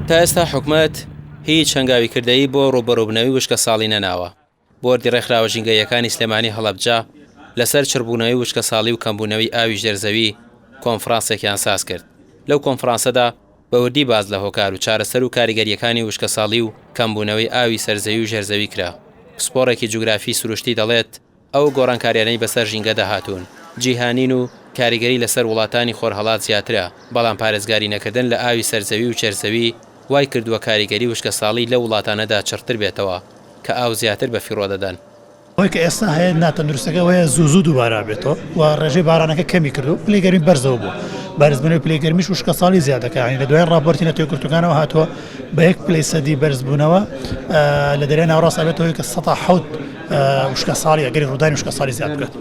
تا ئێستا حکومەت هیچ هەنگاوی کردەیی بۆ ڕووبەڕووبوونەوەی وشکەساڵی نەناوە. بۆردی ڕێکخراوە ژینگەییەکانی سلێمانی هەڵەبجە لەسەر چڕبوونەوەی وشکەساڵی و کەمبوونەوەی ئاوی ژێر زەوی کۆنفرانسێکیان سازکرد. لەو کۆنفرانسەدا بە وردی باس لە هۆکار و چارەسەر و کاریگەرییەکانی وشکەساڵی و کەمبوونەوەی ئاوی سەرزەوی و ژێرزەوی کرا. پسپۆڕێکی جوگرافی سروشتی دەڵێت، ئەو گۆڕانکاریانەی بەسەر ژینگەدا هاتوون، جیهانین و کاریگەری لەسەر وڵاتانی خۆرهەڵات زیاترە، بەڵام پارێزگاری نەکردن لە ئاوی سەرزەوی و ژێرزەوی وای کردووە کاریگەری وشکەساڵی لەو وڵاتانەدا چڕتر بێتەوە کە ئاو زیاتر بەفیڕۆ دەدەن. ئەوەی کە ئێستا هەیە ناتەندروستەکە ئەوەیە زوو زوو دووبارە بێتەوە و ڕێژەی بارانەکە کەمی کردو پلەی گەرمی بەرزەوە بووە بەرزبوونەوەی پلەی گەرمیش وشکەساڵی زیاد دەکات یانی لە دوایین ڕاپۆرتی نەتەوە یەکگرتووەکانەوە هاتووە بە یەک پلەی سەدی بەرزبوونەوە لە دەریای ناوەڕاست ئەبێتە هۆی کە 7% وشکەساڵی ئەگەری ڕوودانی وشکەساڵی زیاد بکات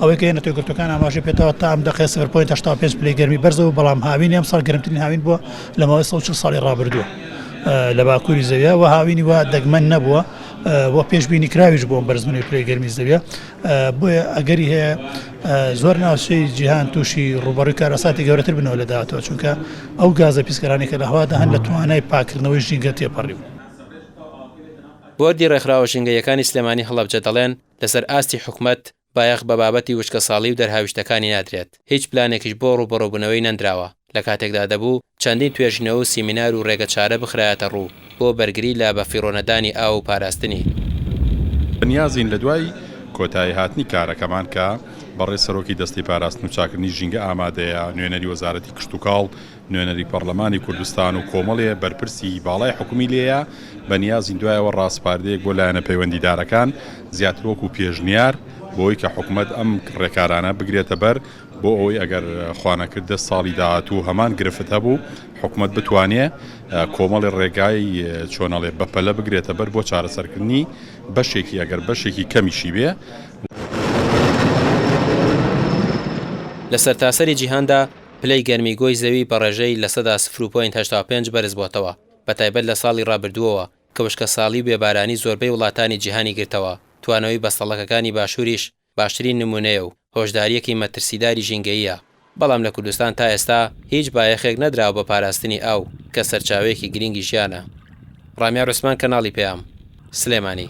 ئەوەی کە نەتەوە یەکگرتووەکان ئاماژەی پێداوە تا ئەم دەقەیە 0.85 پلەی گەرمی بەرزەوە بەڵام هاوینی ئەمساڵ گەرمترین هاوین بووە لە ماوەی 140 ساڵی ڕابردووە لە باکووری زەویە و هاوینی وا دەگمەن نەبووە و پێشبینی کراویش بۆ بەرزبوونەوەی پلەی گەرمی زەویە بۆیە ئەگەری هەیە زۆر ناوچەی جیهان تووشی ڕووبەڕووی کارەساتی گەورەتر بنەوە لە داهاتووە چونکە ئەو گازە پیسکەرانەی کە لە هەوادا هەن لە توانای پاککردنەوەی ژینگە تێپەڕیون. بۆردی ڕێکخراوە ژینگەییەکانی سلێمانی هەڵەبجە دەڵێن، لەسەر ئاستی حکومەت بایەخ بە بابەتی وشکەساڵی و دەرهاویشتەکانی نادرێت، هیچ پلانێکیش بۆ ڕووبەڕووبوونەوەی نەندراوە، لە کاتێکدا دەبوو چەندین توێژینەوە و سیمینار و ڕێگەچارە بخرایەتە ڕوو بۆ بەرگری لە بەفیڕۆنەدانی ئاو و پاراستنی. بەنیازین لە دوای کۆتایی هاتنی کارەکەمان کە بەڕێز سەرۆکی دەستەی پاراستن و چاکردنی ژینگە ئامادەیە، نوێنەری وەزارەتی کشتوکاڵ، نوێنەری پەڕلەمانی کوردستان و کۆمەڵێ بەرپرسی باڵای حکومی لێیە، بەنیازین دوایەوە ڕاسپاردەیەک بۆ لایەنە پەیوەندیدارەکان زیاتر وەکو پێشنیار بۆی کە حکومەت ئەم ڕێکارانە بگرێتە بەر بۆ ئەوەی ئەگەر خوانەکردە ساڵی داهاتوو هەمان گرفت هەبوو حکومەت بتوانێ کۆمەڵی ڕێگای چۆنەڵێ بەپەلە بگرێتە بەر بۆ چارەسەرکردنی بەشێکی ئەگەر بەشێکی کەمیشی بێ. لە سەرتاسەری جیهاندا پلەی گەرمی گۆی زەوی بە ڕێژەی لەسەدا سفر و point 85 بەرزبۆتەوە، بەتایبەت لە ساڵی ڕابردووەوە کە وشکەساڵی و بێبارانی زۆربەی وڵاتانی جیهانی گرتەوە، توانەوەی بەستەڵەکەکانی باشووریش باشترین نموونەیە و هۆشدارییەکی مەترسیداری ژینگەییە، بەڵام لە کوردستان تا ئێستا هیچ بایەخێک نەدراوە بە پاراستنی ئاو کە سەرچاوەیەکی گرینگی ژیانە. ڕامیار عوسمان کەناڵی پەیام، سلێمانی.